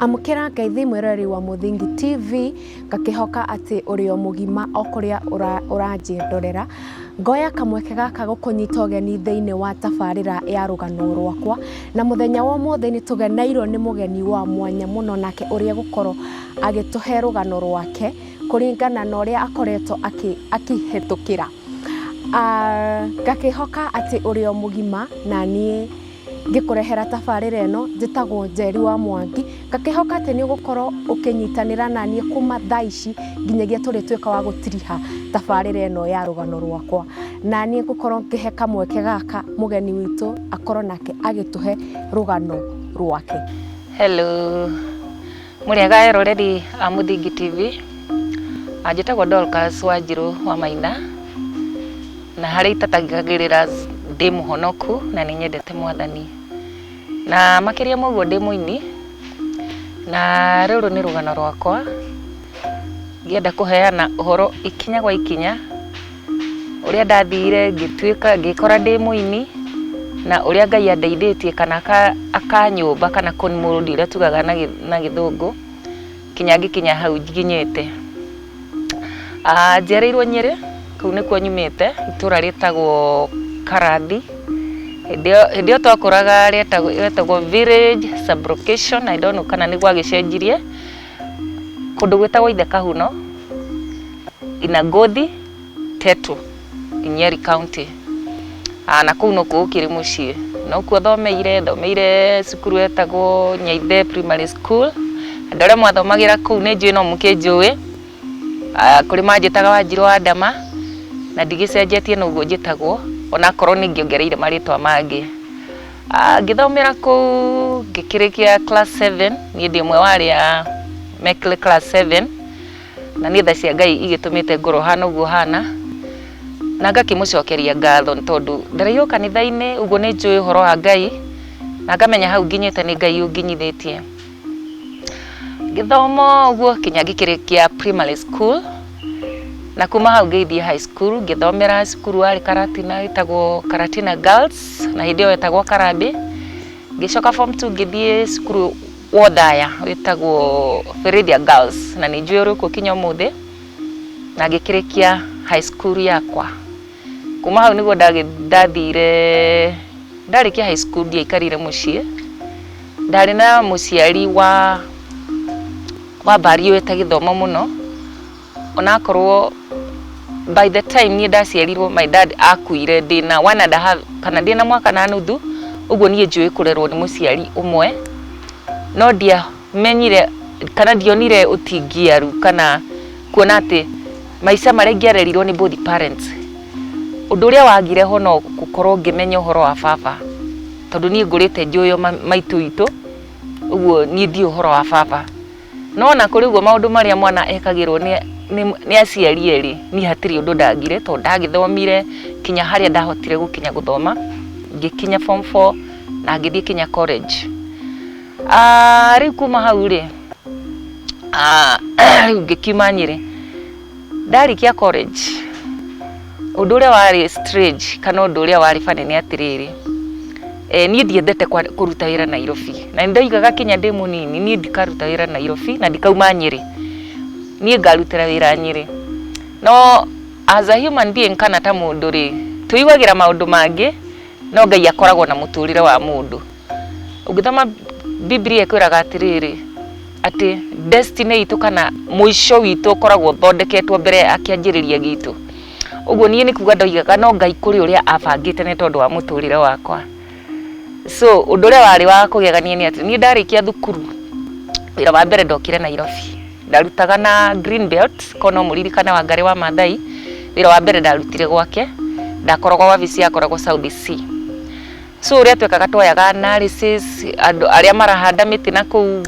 Amũkĩra ngeithi mwĩroreri wa Mũthingi TV, ngakĩhoka atĩ ũrĩ o mũgima o kũrĩa ũranjĩndorera. Ngoya kamweke gaka gũkũnyita ũgeni thĩinĩ wa tabarĩra ya rũgano rwakwa, na mũthenya wa ũmũthĩ nĩ tũgeneirwo nĩ mũgeni wa mwanya mũno, nake ũrĩa egũkorwo agĩtũhe rũgano rwake kũringana na ũrĩa akoretwo akĩhĩtũkĩra. Ngakĩhoka atĩ ũrĩ o mũgima na niĩ ngĩkũrehera tabarĩra ĩno njĩtagwo Njeri wa Mwangi, ngakĩhoka atĩ nĩ ũgũkorwo ũkĩnyitanĩra na niĩ kuma thaa ici nginyagia tũrĩtuĩka wa gũtiriha tabarĩra ĩno ya rũgano rwakwa. Na niĩ ngũkorwo ngĩhe kamweke gaka mũgeni witũ akorwo nake agĩtũhe rũgano rwake. Hello, mũrĩega eroreri a Mũthingi TV. Njĩtagwo Dorcas Wanjirũ wa Maina. Na harĩa itatangagĩrĩra ndĩ mũhonoku na nĩ nyendete Mwathani. Na makĩria ma ũguo ndĩ mũini, na rũrũ nĩ rũgano rwakwa, ngĩenda kũheana ũhoro ikinya gwa ikinya, ũrĩa ndathire ngĩtuĩka ngĩkora ndĩ mũini, na ũrĩa Ngai andeithĩtie kana akanyũmba kana kũn mold ũrĩa tugaga na gĩthũngũ, nginya ngĩkinya hau nginyĩte. Njiarĩirwo Nyĩrĩ, kũu nĩkuo nyumĩte, itũra rĩtagwo Karathi. Hĩndĩ ĩyo twakũraga rĩetagwo village sub location, I don't know kana nĩ gwagĩcenjirie. Kũndũ gwĩtagwo Ithe Kahuno, Inagothi, Tetu, Nyeri County. Na kũu nokuo gũkĩrĩ mũciĩ. Nokuo thomeire, thomeire cukuru wetagwo Nyaithe Primary School. Andũ arĩa mwathomagĩra kũu nĩ njũĩ no mũkĩnjũĩ. Kũrĩ manjĩtaga Wanjirũ wa Ndama, na ndigĩcenjetie noguo njĩtagwo, onakorwo nĩ ngĩongereire marĩtwa mangĩ. Ngĩthomera kũu ngĩkĩrĩkia class 7, niĩ ndĩ ũmwe wa arĩa mekire class 7. Na nĩ tha cia Ngai igĩtũmĩte ngorwo hana ũguo hana, na ngakĩmũcokeria ngatho nĩ tondũ ndereirwo kanitha-inĩ, ũguo nĩ njũĩ ũhoro wa Ngai, na ngamenya hau nginyĩte nĩ Ngai ũnginyithĩtie. Ngĩthoma ũguo nginya ngĩkĩrĩkia primary school, na kuma hau ngĩthiĩ high school, ngĩthomera cukuru warĩ Karatina wĩtagwo Karatina Girls, na hĩndĩ ĩyo wetagwo Karambĩ. Ngĩcoka form two ngĩthiĩ cukuru wa Othaya wĩtagwo Ferithia Girls, na nĩ njũĩ ũrĩ kuo kinya ũmũthĩ, na ngĩkĩrĩkia high school yakwa. Kuma hau nĩguo ndathire, ndarĩkia high school ndiaikarire mũciĩ, ndarĩ na mũciari wa wambariũĩte gĩthomo mũno, onakorwo by the time niĩ ndaciarirwo my dad akuire ndĩna one and a half kana ndĩna mwaka na nuthu, ũguo niĩ njũĩ kũrerwo nĩ mũciari ũmwe, no ndiamenyire kana ndionire ũtingiaru kana kuona atĩ maica marĩa ingĩarerirwo nĩ both parents, ũndũ ũrĩa wagire ho no gũkorwo ngĩmenya ũhoro wa baba, tondũ niĩ ngũrĩte njũĩ o maitũ witũ, ũguo niĩ ndiũĩ ũhoro wa baba. No ona kũrĩ ũguo maũndũ marĩa mwana ekagĩrwo nĩ aciari erĩ, niĩ hatirĩ ũndũ ndagire tondũ ndagĩthomire kinya harĩa ndahotire gũkinya gũthoma, ngĩkinya form four na ngĩthiĩ kinya college. Rĩu kuma hau rĩ, rĩu ngĩkiuma Nyĩrĩ. Ndarĩkia college, ũndũ ũrĩa warĩ strange kana ũndũ ũrĩa warĩ funny nĩ atĩrĩrĩ, niĩ ndiendete kũruta wĩra Nairobi, na nĩ ndoigaga kinya ndĩ mũnini niĩ ndikaruta wĩra Nairobi na ndikauma Nyĩrĩ, niĩ ngarutĩra wĩra Nyĩrĩ. No as a human being kana ta mũndũ rĩ, twĩiguagĩra maũndũ mangĩ, no Ngai akoragwo na mũtũrĩre wa mũndũ. Ũngĩthoma Bibilia ĩkwĩraga atĩrĩrĩ, atĩ destiny itũ kana mũico witũ ũkoragwo ũthondeketwo mbere ya kĩanjĩrĩria gitũ. Ũguo niĩ nĩ kuga ndoigaga no Ngai kũrĩ ũrĩa abangĩte nĩ tondũ wa mũtũrĩre wakwa. So ũndũ ũrĩa warĩ wa kũgegania nĩ atĩ niĩ ndarĩkia thukuru, wĩra wa mbere ndokire Nairobi. Ndarutaga na Green Belt, korwo no mũririkane Wangarĩ wa Maathai, wĩra wa mbere ndarutire gwake, ndakoragwo wabici yakoragwo South C. So ũrĩa twekaga twoyaga analysis, andũ arĩa marahanda mĩtĩ na kũu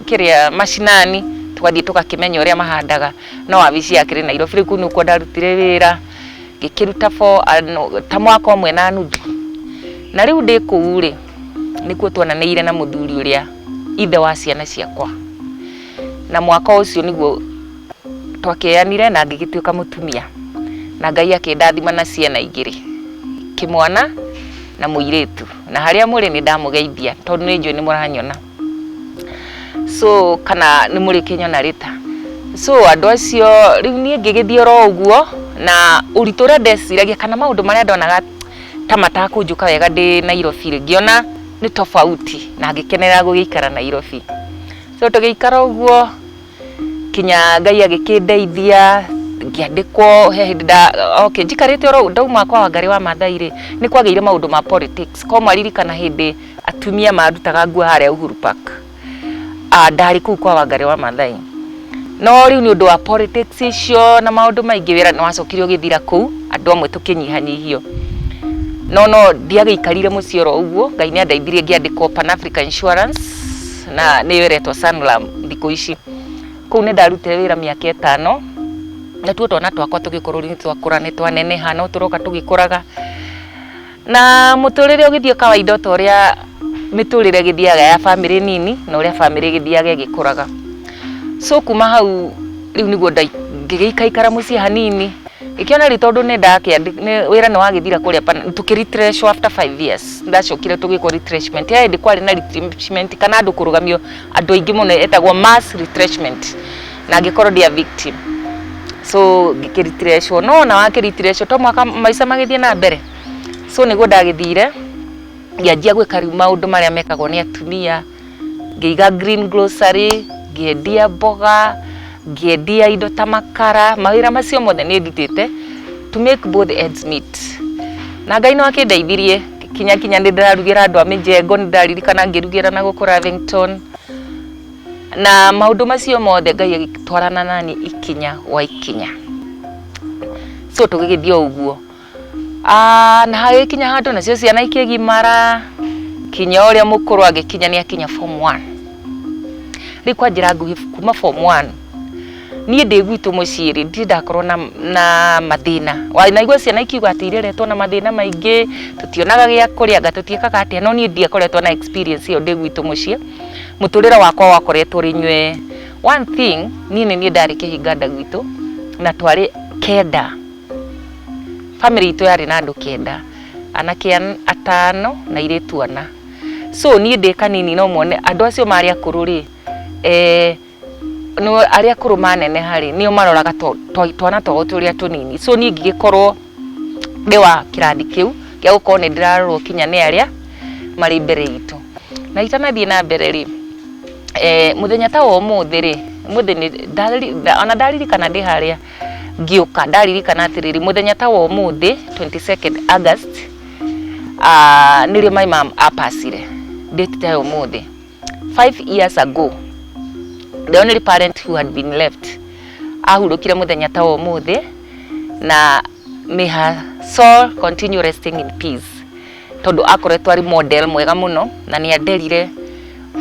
kĩrĩa macinani, tũgathiĩ tũgakĩmenya ũrĩa mahandaga, no wabici yakĩrĩ Nairobi, rĩu kũu nĩkuo ndarutire wĩra, ngĩkĩruta for ta mwaka ũmwe na nuthu. Na rĩu ndĩ kũu rĩ, nĩkuo twonanĩire na mũthuri ũrĩa ithe wa ciana ciakwa, na mwaka ũcio nĩguo twakĩoyanire na ngĩgĩtuĩka mũtumia, na Ngai akĩndathima na ciana igĩrĩ, kĩmwana na mũirĩtu, na harĩa mũrĩ nĩ ndamũgeithia tondũ nĩ njũĩ nĩ mũranyona. So kana nĩ mũrĩkĩnyona rĩta. So andũ acio rĩu niĩ ngĩgĩthiĩ oro ũguo na ũritũ ũrĩa ndeciragia kana maũndũ marĩa ndonaga ta matakũnjũka wega ndĩ Nairobi rĩ, ngĩona nĩ tofauti na ngĩkenera gũgĩikara Nairobi. So tũgĩikara ũguo kinya Ngai agĩkĩndeithia ngĩandĩkwo. He hĩndĩ nda, okay, njikarĩte oro ndauma kwa Wangarĩ wa Maathai rĩ, nĩ kwagĩire maũndũ ma politics. Ko mwaririkana hĩndĩ atumia marutaga nguo harĩa Uhuru Park, ndarĩ kũu kwa Wangarĩ wa Maathai, no rĩu nĩ ũndũ wa politics icio na maũndũ maingĩ, wĩra nĩ wacokire ũgĩthira kũu, andũ amwe tũkĩnyihanyihio, no ndiagĩikarire mũciĩ oro ũguo. Ngai nĩ andeithirie ngĩandĩkwo Pan Africa Insurance, na nĩyo ĩretwo Sanlam thikũ ici. Kũu nĩ ndarutire wĩra mĩaka 5, natuo twana twakwa tũgĩkorwo rĩu nĩ twakũra, nĩ twaneneha, no tũroka tũgĩkũraga na mũtũrĩre ũgĩthiĩ kawaida o ta ũrĩa mĩtũrĩre ĩgĩthiaga ya bamĩrĩ nini na ũrĩa bamĩrĩ ĩgĩthiaga ĩgĩkũraga. So kuma hau rĩu nĩguo ngĩgĩikaikara mũciĩ hanini, ngĩkĩona rĩu tondũ nĩ ndakĩandĩ wĩra nĩ wagĩthira kũrĩa, tũkĩ after 5 years ndacokire tũgĩkwo retrenchment. He hĩndĩ kwarĩ na retrenchment kana andũ kũrũgamio andũ aingĩ mũno, etagwo mass retrenchment, na ngĩkorwo ndĩ a victim. So ngĩkĩretrenchwo, no ona wakĩretrenchwo to mwaka maica magĩthiĩ na mbere. So nĩguo ndagĩthire ngĩanjia gwĩka rĩu maũndũ marĩa mekagwo nĩ atumia, ngĩiga green grocery, ngĩendia mboga, ngĩendia indo ta makara. Mawĩra macio mothe nĩ ndutĩte to make both ends meet, na Ngai no akĩndeithirie kinya kinya nĩ ndĩrarugĩra andũ a mĩjengo. Nĩ ndaririkana ngĩrugĩra na gũkũ Lavington na maũndũ macio mothe, Ngai agĩtwarana nani ikinya gwa ikinya. So tũgĩgĩthiĩ o ũguo. Na hagĩkinya handũ nacio ciana ikĩgimara, kinya ũrĩa mũkũrũ agĩkinya nĩ akinya form 1. Rĩu kwa njĩra nguhĩ, kuma form 1 niĩ ndĩ gwitũ mũciĩ rĩ, ndirĩ ndakorwo na mathĩna. Naigua ciana ikiuga atĩ ireretwo na mathĩna maingĩ, tũtionaga gĩa kũrĩa, anga tũtiĩkaga atĩa, no niĩ ndiakoretwo na experience ĩyo ndĩ gwitũ mũciĩ. Mũtũrĩre wakwa wakoretwo ũrĩ nywe. One thing, niĩ nĩ niĩ ndarĩ kĩhinga nda gwitũ, na twarĩ 9. Family itũ yarĩ na andũ 9, anake 5 na airĩtu 4. So niĩ ndĩ kanini, no muone andũ acio marĩ akũrũ rĩ, no arĩa akũrũ maneneha rĩ, nĩo maroraga twana twao tũrĩa tũnini. So niĩ ngĩgĩkorwo ndĩ wa kĩrathi kĩu gĩa gũkorwo nĩ ndĩrarorwo kinya nĩ arĩa marĩ mbere itũ. Na itanathiĩ na mbere rĩ, mũthenya ta wa ũmũthĩ rĩ, ũmũthĩ nĩ ona ndaririkana ndĩ harĩa ngĩũka, ndaririkana atĩrĩrĩ, mũthenya ta wa ũmũthĩ 22nd August, nĩrĩo my mom apacire. Date ta ya ũmũthĩ 5 years ago, the only parent who had been left ahurũkire mũthenya ta wa ũmũthĩ, na may her soul continue resting in peace, tondũ akoretwo arĩ model mwega mũno na nĩ anderire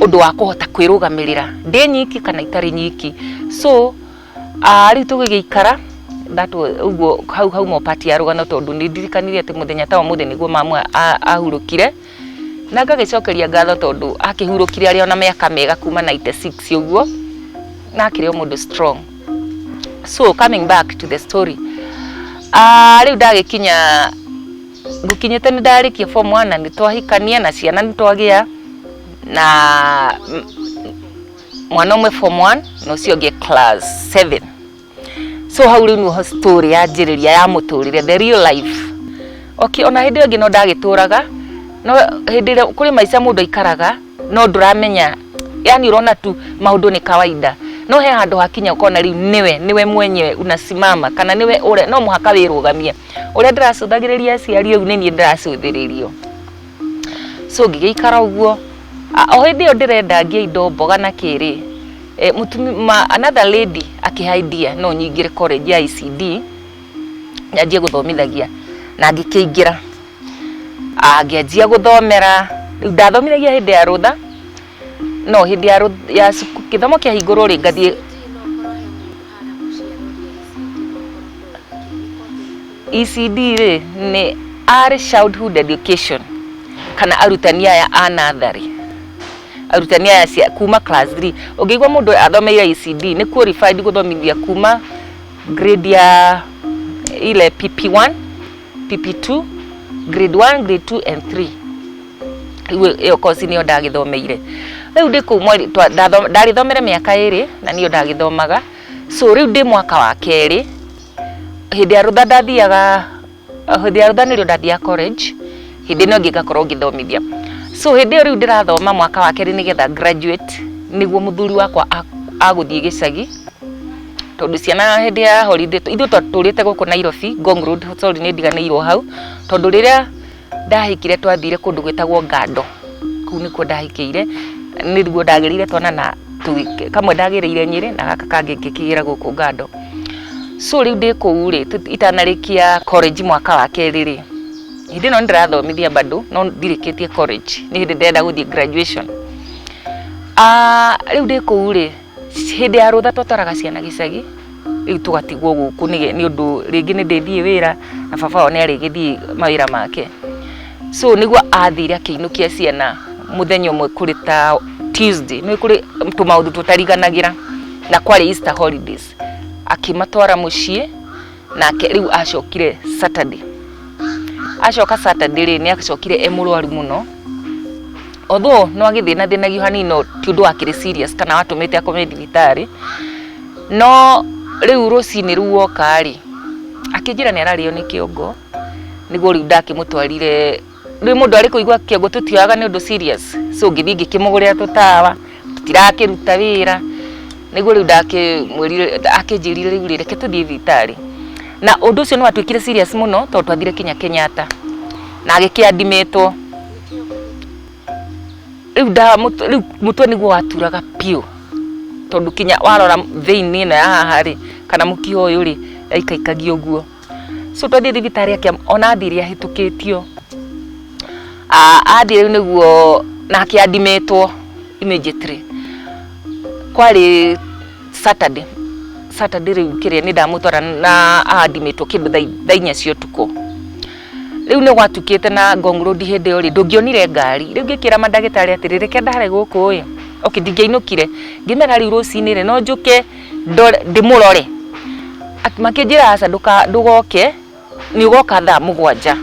ũndũ wa kũhota kwĩrũgamĩrĩra ndĩ nyiki kana itarĩ nyiki. So rĩu tũgĩgĩikara that was ũguo. Hau hauma part ya rũgano, tondũ nĩ ndirikanire atĩ mũthenya ta ũmũthĩ nĩguo mamu ahurũkire, na ngagĩcokeria ngatho tondũ akĩhurũkire arĩ ona mĩaka mĩega kuma 96 ũguo, na akĩrĩ o mũndũ strong. So coming back to the story, rĩu ndagĩkinya ngũkinyĩte nĩ ndarĩkia form 1 na nĩ twahikania na ciana nĩ twagĩa na mwana ũmwe form 1 na ũcio ũngĩ class 7. So hau rĩu nĩho story yanjĩrĩria ya mũtũrĩre, the real life. Okay, ona hĩndĩ ĩyo ĩngĩ no ndagĩtũraga, no hĩndĩ ĩrĩa kũrĩ maica mũndũ aikaraga no ndũramenya, yani ũrona tu maũndũ nĩ kawaida, no he handũ hakinya ũkona rĩu nĩwe mwenyewe unasimama, kana nĩwe ũrĩa no mũhaka wĩrũgamie. Ũrĩa ndĩracũthagĩrĩria aciari, rĩu nĩ niĩ ndĩracũthĩrĩrio. So ngĩgĩikara ũguo. O hĩndĩ ĩyo ndĩrenda ngie indo mboga na kĩrĩ, mũtumi ma, another lady akĩha idea no nyingĩre college ya ECD nyanjie gũthomithagia, na ngĩkĩingĩra. Ngĩanjia gũthomera. Rĩu ndathomithagia hĩndĩ ya rũtha, no hĩndĩ ya ya gĩthomo kĩahingũrwo rĩ, ngathiĩ. ECD rĩ, nĩ Early Childhood Education, kana arutani aya a natharĩ, arutani aya cia kuma class 3. Ũngĩigua mũndũ athomeire ECD, nĩ qualified gũthomithia kuma grade ya ile PP1, PP2, grade 1, grade 2 and 3. Rĩu ĩyo kosi nĩyo ndagĩthomeire. Rĩu ndĩ kũu mweri ndarĩthomere mĩaka 2 na niyo ndagĩthomaga. So rĩu ndĩ mwaka wa kerĩ, hĩndĩ ya rũtha ndathiaga, hĩndĩ ya rũtha nĩrĩo ndathiaga college, hĩndĩ ĩno ĩngĩ ngakorwo ngĩthomithia. So hĩndĩ ĩyo rĩu ndĩrathoma mwaka wa kerĩ nĩgetha graduate, nĩguo mũthuri wakwa agũthiĩ gĩcagi, tondũ ciana hĩndĩ ya holiday ithuĩ twatũrĩte gũkũ Nairobi, Ngong Road, sorry nĩ ndiganĩirwo hau, tondũ rĩrĩa ndahikire twathire kũndũ gwĩtagwo Ngando, kũu nĩkuo ndahikĩire, nĩguo ndagĩrĩire twana na kamwe ndagĩrĩire Nyĩrĩ na gaka kangĩ ngĩkĩgĩra gũkũ Ngando. So rĩu ndĩ kũu rĩ, itanarĩkia college mwaka wa kerĩ rĩ, hĩndĩ ĩno nĩndĩrathomithia bado no ndirĩkĩtie college, nĩ hĩndĩ ndĩrenda gũthiĩ graduation. Rĩu ndĩ kũu rĩ, hĩndĩ ya rũtha twatwaraga ciana gĩcagi, rĩu tũgatigwo gũkũ nĩ ũndũ rĩngĩ nĩ ndĩthiĩ wĩra na baba wao nĩ arĩgĩthiĩ mawĩra make. So nĩguo athire akĩinũkia ciana mũthenya ũmwe kũrĩ ta Tuesday, nĩ kũrĩ tũmaũndũ tũtariganagĩra, na kwarĩ Easter holidays, akĩmatwara mũciĩ nake rĩu acokire Saturday. Acoka Saturday rĩ, nĩ acokire e mũrwaru mũno, although no agĩthĩna thĩnagio hanini, no ti ũndũ wakĩrĩ serious kana watũmĩte akome thibitarĩ. No rĩu rũcinĩ rũu woka rĩ, akĩnjĩra nĩ ararĩo nĩ kĩongo, nĩguo rĩu ndakĩmũtwarire. Rĩu mũndũ arĩ kũigua kĩongo tũtioyaga nĩ ũndũ serious, so ngĩthiĩ ngĩkĩmũgũrĩra tũtawa, tũtirakĩruta wĩra. Nĩguo rĩu ndakĩmwĩrire, akĩnjĩrire rĩu rĩ, reke tũthiĩ thibitarĩ. Na ũndũ ũcio nĩ watuĩkire serious mũno tondũ twathire kinya Kenyatta na agĩkĩandimitwo. Rĩu rĩu mũtwe nĩguo waturaga biũ, tondũ kinya warora vein ĩno ya haha rĩ, kana mũkiha ũyũ rĩ, yaikaikagia ũguo. So twathiĩ thibitarĩ ona athire ahĩtũkĩtio, athiĩ rĩu nĩguo na akĩandimitwo immediately. Kwarĩ Saturday, Saturday rĩu kĩrĩa nĩ ndamũtwara na andimitwo kĩndũ thaa 4 cia ũtukũ. Rĩu nĩ gwatukĩte na Ngong Road hĩndĩ ĩyo rĩ, ndũngĩonire ngari. Rĩu ngĩkĩra mandagĩtarĩ atĩrĩrĩ, reke ndare gũkũ ĩ, okay ndingĩainũkire, ngĩmera rĩu rũcinĩ rĩ, no njũke ndĩmũrore. Makĩnjĩra aca ndũgoke, nĩ ũgoka thaa 7.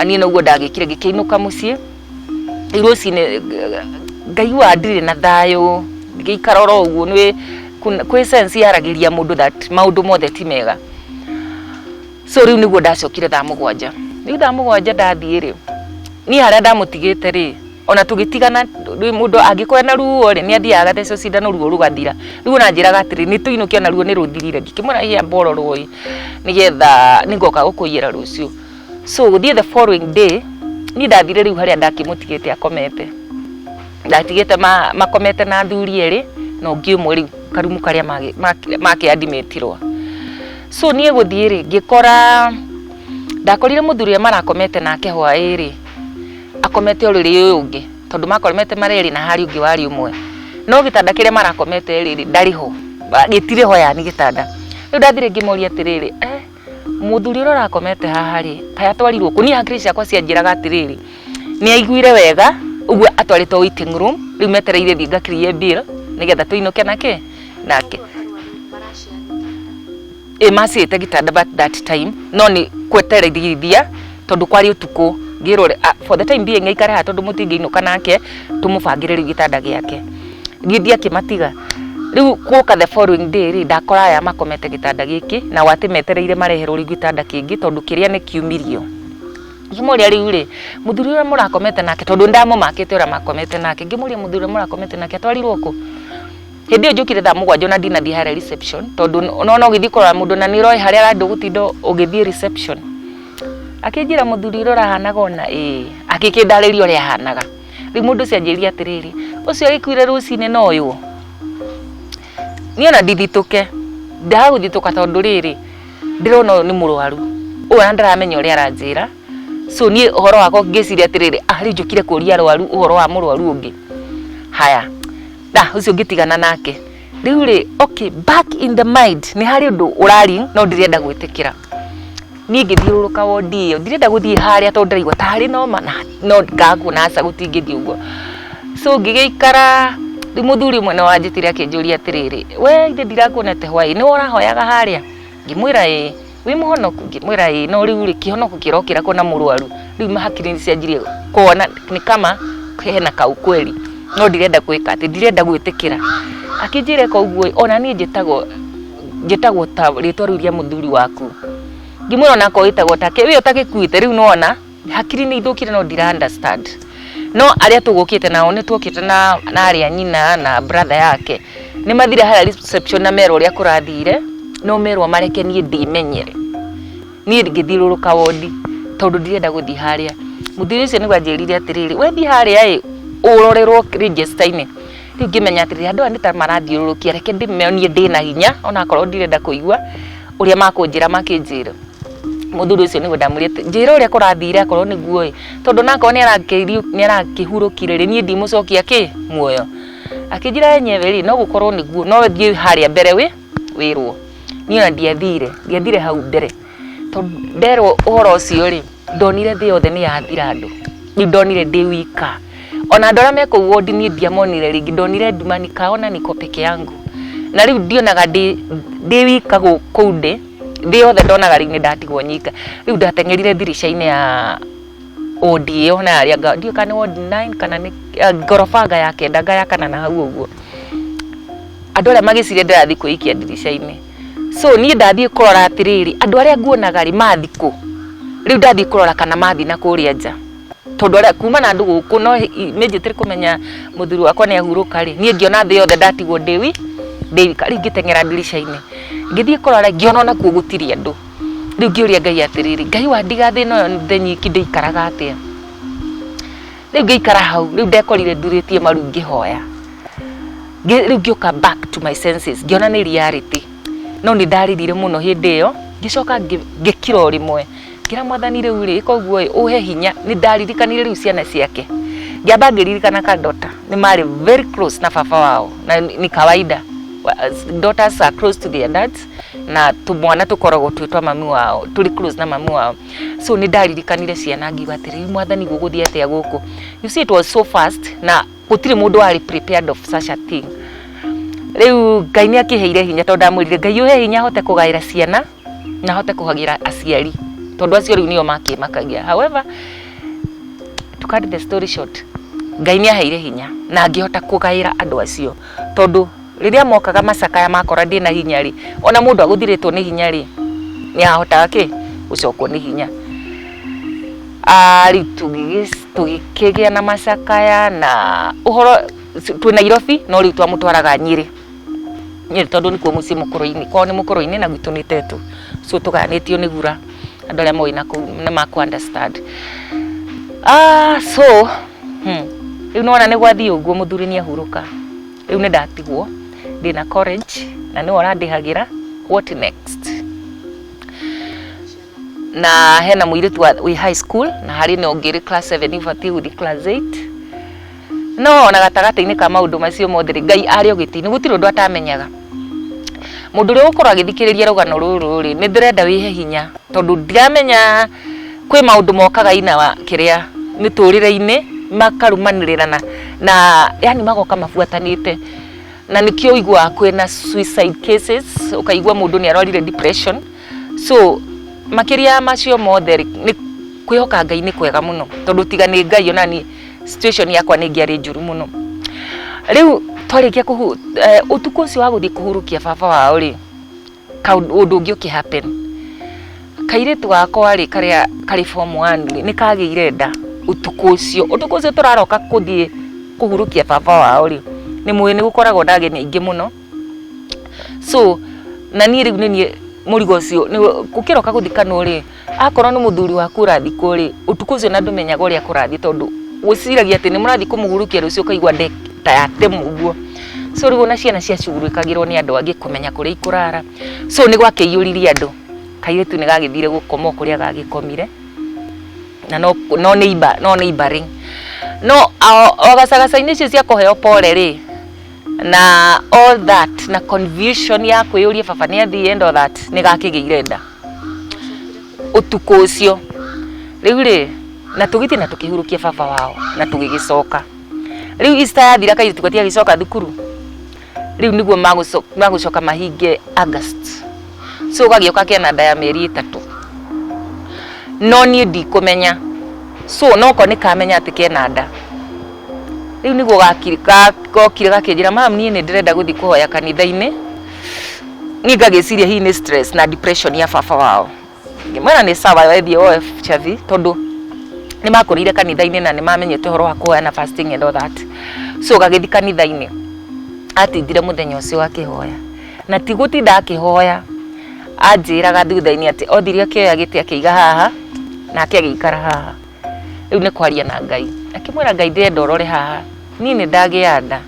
Niĩ noguo ndagĩkire, ngĩkĩinũka mũciĩ. Rĩu rũcinĩ ngaigua ndirĩ na thayũ, ngĩikara oro ũguo, nĩ kwĩ sense yaragĩria mũndũ that maũndũ mothe ti mega. So rĩu nĩguo ndacokire thaa 7. Rĩu thaa 7 ndathiĩ rĩ, niĩ harĩa ndamũtigĩte rĩ, ona tũgĩtigana, mũndũ angĩkorwo ena ruo rĩ, nĩ athiaga agathecwo cindano ruo rũgathira. Rĩu ona anjĩraga atĩrĩ, nĩ tũinũke ona ruo nĩ rũthirire. Ngĩkĩmwĩra ĩ amba ũrorwo ĩ, nĩgetha nĩngoka gũkũiyĩra rũciũ. So gũthiĩ the following day, niĩ ndathire rĩu harĩa ndakĩmũtigĩte akomete. Ndatigĩte makomete na athuri erĩ na ũngĩ ũmwe rĩu karumu karĩa makĩandimitĩrwo. So niĩ gũthiĩ rĩ, ngĩkora ndakorire mũthuri ũrĩa marakomete nake hwaĩ rĩ, akomete ũrĩrĩ ũyũ ũngĩ, tondũ makomete marĩ erĩ na harĩ ũngĩ warĩ ũmwe. No gĩtanda kĩrĩa marakomete rĩ, ndarĩ ho, gĩtirĩ ho yani gĩtanda. Rĩu ndathire ngĩmoria atĩrĩrĩ, mũthuri ũrĩa ũrakomete haha rĩ, kaĩ atwarirwo kũ? Niĩ hakiri ciakwa cianjĩraga atĩrĩrĩ, nĩ aiguire wega ũguo atwarĩtwo waiting room, rĩu metereire thiĩ ngakĩrie bill nĩgetha tũinũke nake nake. Ĩ maciĩte gĩtanda but that time no nĩ kweterithia tondũ kwarĩ ũtukũ, ngĩrwo for the time being aikare haha tondũ mũtingĩinũka nake, tũmũbangĩre rĩu gĩtanda gĩake. Niĩ ndiakĩmatiga. Rĩu gũka the following day rĩ, ndakora aya makomete gĩtanda gĩkĩ, nao atĩ metereire mareherwo rĩu gĩtanda kĩngĩ tondũ kĩrĩa nĩ kiumirio. Ngĩmoria rĩu rĩ, mũthuri ũrĩa mũrakomete nake, tondũ nĩndamũmakĩte ũrĩa makomete nake, ngĩmũria mũthuri ũrĩa mũrakomete nake atwarirwo kũ? Hĩndĩ ĩyo njũkire thaa 7 ona ndinathiĩ harĩa reception, tondũ nona ũgĩthiĩ kũrora mũndũ na nĩ ũroĩ harĩa ararĩ ndũgũtinda ũgĩthiĩ reception. Akĩnjĩra mũthuri ũrĩa ũrahanaga ũna, ĩĩ, agĩkĩndarĩria ũrĩa ahanaga. Rĩu mũndũ ũcio anjĩrire atĩrĩrĩ, ũcio agĩkuire rũcinĩ no ũyũ? Niĩ ona ndithitũke, ndaga gũthitũka tondũ rĩrĩ, ndĩrona ũyũ nĩ mũrwaru, ũyũ ona ndaramenya ũrĩa aranjĩra. So niĩ ũhoro wakwa ngĩciria atĩrĩrĩ, ah rĩu njũkire kũria arwaru ũhoro wa mũrwaru ũngĩ. Haya, ũcio ngĩtigana nake. Rĩu rĩ, okay, back in the mind, nĩ harĩ ũndũ ũrari no ndirenda gwĩtĩkĩra. Niĩ ngĩthiũrũrũka wondi ĩyo, ndirenda gũthiĩ harĩa tondũ ndĩraigua tarĩ noma na no ngakuona aca gũtingĩthiĩ ũguo. So ngĩgĩikara, rĩu mũthuri ũmwe nĩ wanjĩtire akĩnjũria atĩrĩrĩ, we ithe ndirakuonete hwaĩ, nĩwe ũrahoyaga harĩa? Ngĩmwĩra ĩĩ. Wĩ mũhonoku? Ngĩmwĩra ĩĩ, no rĩu rĩ, kĩhonoko kĩrokĩra kuona mũrwaru. Rĩu hakiri nĩ cianjirie kuona nĩ kama hena kaukweli. No ndirenda gwĩka atĩ ndirenda gwĩtĩkĩra. Akĩnjĩra eka ũguo ona niĩ njĩtagwo njĩtagwo ta rĩtwa rĩu rĩa mũthuri waku. Ngĩmwĩra onakorwo wĩtagwo take we ũtagĩkuĩte rĩu nĩwona hakiri nĩ ithũkire no ndira understand. No arĩa tũgũkĩte nao nĩ tuokĩte na na arĩa nyina na brother yake nĩ mathire harĩa reception na merwo ũrĩa kũrathire no merwo mareke niĩ ndĩmenyere. Niĩ ngĩthiũrũrũka wondi tondũ ndirenda gũthiĩ harĩa. Mũthuri ũcio nĩguo anjĩrire atĩrĩrĩ, we thiĩ harĩa ĩ ũrorerwo register-inĩ. Rĩu ngĩmenya atĩrĩrĩ andũ aya nĩ ta marathiũrũrũkia reke ndĩmonie ndĩna hinya onakorwo ndirenda kũigua ũrĩa makũnjĩra makĩnjĩra. Mũthuri ũcio nĩguo ndamwĩrire njĩra ũrĩa kũrathire akorwo nĩguo ĩ tondũ onakorwo nĩ arakĩhurũkire rĩ niĩ ndimũcokia kĩ muoyo. Akĩnjĩra enyewe rĩ no gũkorwo nĩguo no thiĩ harĩa mbere wĩ wĩrwo. Niĩ ona ndiathire, ndiathire hau mbere tondũ nderwo ũhoro ũcio rĩ ndonire thĩ yothe nĩ yathira andũ. Rĩu ndonire ndĩ wika. Ona andũ arĩa me kũu wondi niĩ ndiamonire rĩngĩ, ndonire nduma nikaona niko peke yangu. Na rĩu ndionaga ndĩ ndĩ wika kũu ndĩ, thĩ yothe ndonaga rĩu nĩ ndatigwo nyika. Rĩu ndateng'erire ndirica-inĩ ya wondi ĩyo na yarĩ anga ndiũĩ kana nĩ ward 9 kana nĩ ngoroba anga ya kenda anga ya kana na hau ũguo. Andũ arĩa magĩciria ndĩrathiĩ kwĩikia ndirica-inĩ. So niĩ ndathiĩ kũrora atĩrĩrĩ, andũ arĩa nguonaga rĩ mathiĩ kũ? Rĩu ndathiĩ kũrora kana mathiĩ na kũrĩa nja. Tondũ arĩa kuma na andũ gũkũ no immediately kũmenya mũthuri wakwa nĩ ahurũka rĩ, niĩ ngĩona thĩ yothe ndatigwo ndĩ wika. Rĩu ngĩteng'era ndirica-inĩ, ngĩthiĩ kũrora ngĩona onakuo gũtirĩ andũ. Rĩu ngĩũria Ngai atĩrĩrĩ, Ngai wandiga thĩ ĩno yothe nyiki ndĩikaraga atĩa? Rĩu ngĩikara hau, rĩu ndekorire ndurĩtie maru ngĩhoya. Rĩu ngĩũka back to my senses, ngĩona nĩ reality. No nĩ ndarĩrire mũno hĩndĩ ĩyo, ngĩcoka ngĩkira o rĩmwe. Ngĩra Mwathani rĩu rĩ, ĩka ũguo ĩ, ũhe hinya. Nĩ ndaririkanire rĩu ciana ciake. Ngĩamba ngĩririkana ka daughter, nĩ marĩ very close na baba wao, na ni kawaida. Daughters are close to their dads, na tũmwana tũkoragwo twĩ twa mami wao, tũrĩ close na mami wao. So nĩ ndaririkanire ciana ngiuga atĩrĩrĩ, Mwathani gũgũthiĩ atĩa gũkũ? You see it was so fast, na gũtirĩ mũndũ warĩ prepared of such a thing. Rĩu Ngai nĩ akĩheire hinya tondũ ndamwĩrire Ngai ũhe hinya hote kũgaĩra ciana na hote kũgaĩra aciari tondũ acio rĩu nĩo makĩmakagia. However, to cut the story short, Ngai nĩ aheire hinya na ngĩhota kũgaĩra andũ acio tondũ rĩrĩa mokaga macakaya makora ndĩna hinya rĩ, ona mũndũ agũthirĩtwo nĩ hinya rĩ, nĩ ahotaga kĩ gũcokwo nĩ hinya. Rĩu tũgĩkĩgĩa na macakaya na ũhoro twĩ Nairobi no rĩu twamũtwaraga Nyĩrĩ. Nyĩrĩ tondũ nĩkuo mũciĩ mũkũrũ-inĩ, kwao nĩ mũkũrũ-inĩ na gwitũ nĩ Tetu. So tũgayanĩtio nĩ gura, andũ arĩa moĩ nakũu nĩ makũ understand. So rĩu nĩwona nĩ gwathiĩ ũguo mũthuri nĩ ahurũka. Rĩu nĩ ndatigwo ndĩna college na nĩwe ũrandĩhagĩra, what next? Na hena mũirĩtu wĩ high school na harĩ na ũngĩ ũrĩ class 7 ũbatiĩ gũthiĩ class 8. No ona gatagatĩ-inĩ ka maũndũ macio mothe rĩ, Ngai arĩ o gĩtĩ-inĩ, gũtirĩ ũndũ atamenyaga. Mũndũ ũrĩa ũgũkorwo agĩthikĩrĩria rũgano rũrũ rĩ, nĩ ndĩrenda wĩhe hinya tondũ ndiramenya kwĩ maũndũ mokaga ina wa kĩrĩa mĩtũrĩre-inĩ makarumanĩrĩra na yani magoka mabuatanĩte. Na nĩkĩo ũiguaga kwĩna suicide cases, ũkaigua mũndũ nĩ arwarire depression. So makĩria ya macio mothe rĩ, nĩ kwĩhoka Ngai nĩ kwega mũno tondũ tiga nĩ Ngai ona niĩ situation yakwa nĩ ĩngĩarĩ njũru mũno. Rĩu twarĩkia kũhu ũtukũ ũcio wa gũthiĩ kũhurũkia baba wao rĩ, ũndũ ũngĩ ũkĩ happen. Kairĩtu gakwa rĩ karĩa karĩ form 1 rĩ, nĩ kagĩire nda ũtukũ ũcio. Ũtukũ ũcio tũraroka kũthiĩ kũhurũkia baba wao rĩ, nĩ mũĩ nĩ gũkoragwo na ageni aingĩ mũno. So na niĩ rĩu nĩ niĩ mũrigo ũcio gũkĩroka gũthikanwo rĩ, akorwo nĩ mũthuri waku ũrathikwo rĩ, ũtukũ ũcio na ndũmenyaga ũrĩa kũrathiĩ tondũ wĩciragia atĩ nĩ mũrathiĩ kũmũhurũkia rũciũ ũkaigua nda ta yatemwo ũguo. So rĩu ona ciana ciacugurĩkagĩrwo nĩ andũ angĩ kũmenya kũrĩa ikũrara. So nĩ gwakĩiyũririe andũ, kairĩtu nĩ gagĩthire gũkoma o kũrĩa gagĩkomire na no neighbor, no neighboring. No o gacagaca-inĩ icio cia kũheo pole rĩ, na all that na confusion ya kwĩyũria baba nĩ athiĩ and all that, nĩ gakĩgĩire nda ũtukũ ũcio. Rĩu rĩ, na tũgĩthiĩ na tũkĩhurũkia baba wao na tũgĩgĩcoka. Rĩu Easter yathira kairĩtu gatiagĩcoka thukuru, rĩu nĩguo magũcoka mahinge August. So gagĩũka kena nda ya mĩeri 3. No niĩ ndikũmenya. So noko nĩ kamenya atĩ kena nda. Rĩu nĩguo gokire gakĩnjĩra, "Mam, niĩ nĩ ndĩrenda gũthiĩ kũhoya kanitha-inĩ." Niĩ ngagĩciria hihi nĩ stress na depression ya baba wao. Ngĩmwĩra nĩ sawa, wethiĩ woe chavi, tondũ nĩ makũrĩire kanitha-inĩ na nĩ mamenyete ũhoro wa kũhoya na fasting and all that. So gagĩthiĩ kanitha-inĩ, atindire mũthenya ũcio akĩhoya, na ti gũtinda akĩhoya, anjĩraga thutha-inĩ atĩ othire akĩoya gĩtĩ akĩiga haha, nake agĩikara haha. Rĩu nĩ kwaria na Ngai, akĩmwĩra, "Ngai, ndĩrenda ũrore haha, niĩ nĩ ndagĩa nda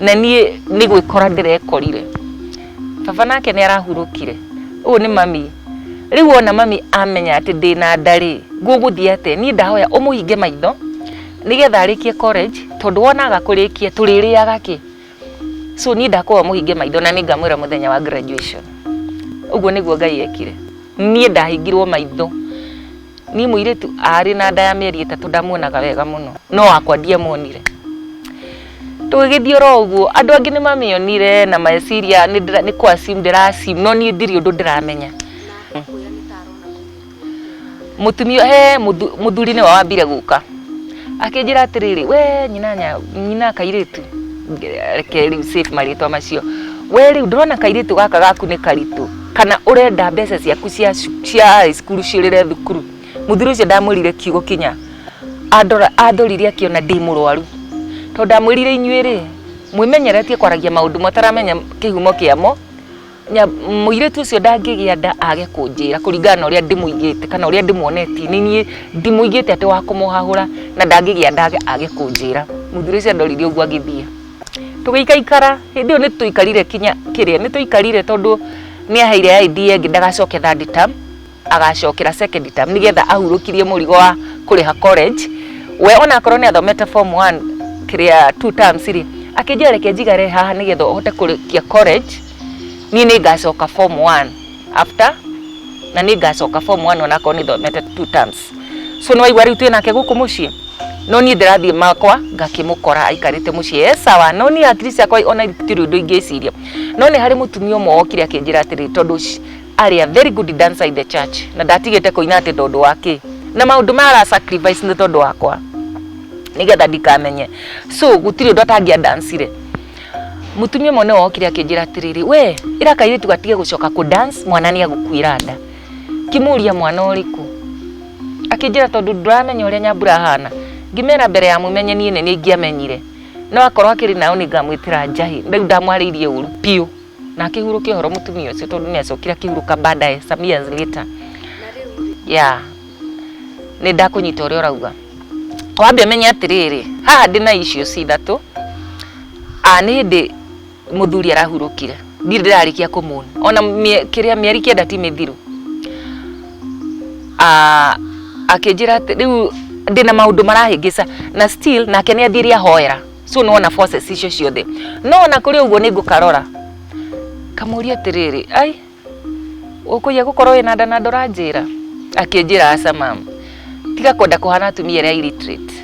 na niĩ nĩ gwĩkora ndĩrekorire. Baba nake nĩ arahurũkire, ũyũ nĩ mami. Rĩu ona mami amenya atĩ ndĩna nda rĩ, gũgũthiĩ atĩa? Niĩ ndahoya ũmũhinge maitho nĩgetha arĩkie college, tondũ wonaga kũrĩkia tũrĩrĩaga kĩ? So niĩ ndakũhoya mũhinge maitho na nĩngamwĩra mũthenya wa graduation." Ũguo nĩguo Ngai ekire. Niĩ ndahingirwo maitho. Niĩ mũirĩtu arĩ na nda ya mĩeri 3 ndamuonaga wega mũno, no wakwa ndiamuonire. Tũgĩgĩthiĩ oro ũguo, andũ angĩ nĩ mamĩonire na meciria nĩ kũ assume ndĩra assume, no niĩ ndirĩ ũndũ ndĩramenya. Mũtumia he mũthuri nĩwe wambire gũka, akĩnjĩra atĩrĩrĩ, "We nyina nyina kairĩtu," reke rĩu save marĩtwa macio, "we rĩu ndĩrona kairĩtu gaka gaku nĩ karitũ, kana ũrenda mbeca ciaku cia high school ciũrĩre thukuru?" Mũthuri ũcio ndamwĩrire kiugo kinya andora, andorire akĩona ndĩ mũrwaru, tondũ ndamwĩrire, "Inyuĩ rĩ mwĩmenyeretie kwaragia maũndũ mataramenya kĩhumo kĩamo. Mũirĩtu ũcio ndangĩgĩa nda age kũnjĩra kũringana na ũrĩa ndĩmũigĩte kana ũrĩa ndĩmuonetie. Nĩ niĩ ndimũigĩte atĩ wa kũmũhahũra, na ndangĩgĩa nda age kũnjĩra." Mũthuri ũcio andorire ũguo agĩthiĩ. Tũgĩikaikara, hĩndĩ ĩyo nĩ tũikarire kinya kĩrĩa nĩ tũikarire, tondũ nĩ aheire idea ĩngĩ ndagacoke third term, agacokera second term nĩgetha ahurũkirie mũrigo wa kũrĩha college. We onakorwo nĩ athomete form 1 kĩrĩa two terms rĩ, akĩnjĩra, "Reke njigare haha nĩgetha ũhote kũrĩkia college. Niĩ nĩ ngacoka form 1 after, na nĩ ngacoka form 1 onakorwo nĩ thomete two terms." So nĩ waigua rĩu twĩ nake gũkũ mũciĩ, no niĩ ndĩrathiĩ makwa ngakĩmũkora aikarĩte mũciĩ e sawa, no niĩ hakiri ciakwa ona itirĩ ũndũ ingĩciria. No nĩ harĩ mũtumia ũmwe wokire akĩnjĩra atĩrĩ, tondũ arĩ a very good dancer in the church, na ndatigĩte kũina atĩ tondũ wa kĩ na maũndũ maya ara sacrifice nĩ tondũ wakwa nĩgetha ndikamenye, so gũtirĩ ũndũ atangĩandancire. Mũtumia ũmwe nĩwe wokire akĩnjĩra atĩrĩrĩ, "We ĩra kairĩtu gatige gũcoka kũ dance, mwana nĩ agũkuĩra nda." Ngĩmũria, "Mwana ũrĩkũ?" Akĩnjĩra, "Tondũ ndũramenya ũrĩa Nyambura ahana." Ngĩmera mbere ya mũmenye niĩ nĩ niĩ ingĩamenyire, no akorwo akĩrĩ nao nĩ ngamwĩtĩra njahi. Rĩu ndamwarĩirie ũru biũ na akĩhurũkia ũhoro mũtumia ũcio, tondũ nĩ acokire akĩhurũka baadaye, some years later. Yeah, nĩ ndakũnyita ũrĩa ũrauga. Wambe ũmenye atĩrĩrĩ, haha ndĩna issues ithatũ. A nĩ hĩndĩ mũthuri arahurũkire, ndirĩ ndĩrarĩkia kũmũona ona kĩrĩa mĩeri 9 ti mĩthiru. Akĩnjĩra atĩ rĩu ndĩna maũndũ marahĩngĩca, na still nake nĩ athiire ahoera. So nĩ wona forces icio ciothe, no ona kũrĩ ũguo nĩ ngũkarora kamũria atĩrĩrĩ, "Ai, ũkũiya gũkorwo wĩna nda na ndũranjĩra?" Akĩnjĩra, "Aca mam, tiga kwenda kũhana atumia arĩa illiterate.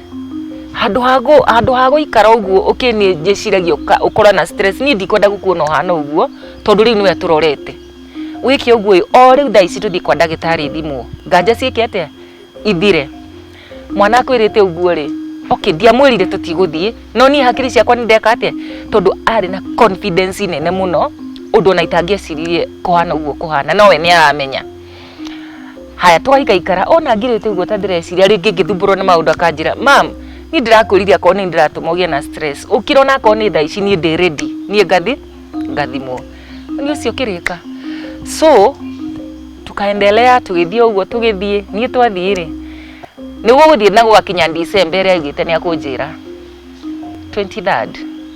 Handũ ha gũikara ũguo ũkĩniĩ njĩciragia ũkorwo na stress, niĩ ndikwenda gũkuona ũhana ũguo, tondũ rĩu nĩwe tũrorete. Wĩke ũguo ĩ, o rĩu thaa ici tũthiĩ kwa ndagĩtarĩ thimwo nganja ciĩke atĩa ithire. Mwana akwĩrĩte ũguo rĩ." Okay, ndiamwĩrire tũtigũthiĩ, no niĩ hakiri ciakwa nĩ ndeka atĩa, tondũ arĩ na confidence nene mũno ũndũ ona itangĩeciririe kũhana ũguo kũhana, no we nĩ aramenya. Haya, twaikaikara ona ngirĩte ũguo ta ndĩreciria rĩngĩ ngĩthumbũrwo nĩ maũndũ, akanjĩra, "Mam, niĩ ndĩrakwĩrire akorwo nĩ ndĩratũma ũgĩe na stress, ũkĩra ona akorwo nĩ thaa ici, niĩ ndĩ ready, niĩ ngathi ngathimwo." Nĩ ũcio kĩrĩka. So tukaendelea, tũgĩthiĩ ũguo, tũgĩthiĩ. Niĩ twathiĩ rĩ, nĩguo gũthiĩ na gũgakinya December ĩrĩa augĩte nĩ akũnjĩra 23rd,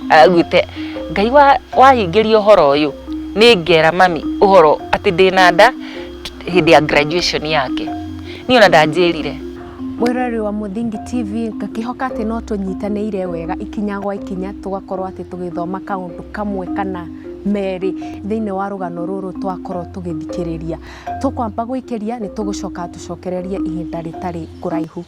augĩte Ngai wahingĩria ũhoro ũyũ, nĩ ngera mami ũhoro atĩ ndĩna nda hĩndĩ ya graduation yake. Niĩ ona ndanjĩrire. Mwĩroreri wa Mũthingi TV, ngakĩhoka atĩ no tũnyitanĩire wega ikinya gwa ikinya, tũgakorwo atĩ tũgĩthoma kaũndũ kamwe kana merĩ thĩinĩ wa rũgano rũrũ twakorwo tũgĩthikĩrĩria. Tũkwamba gwĩkĩria, nĩ tũgũcoka tũcokererie ihinda rĩtarĩ kũraihu.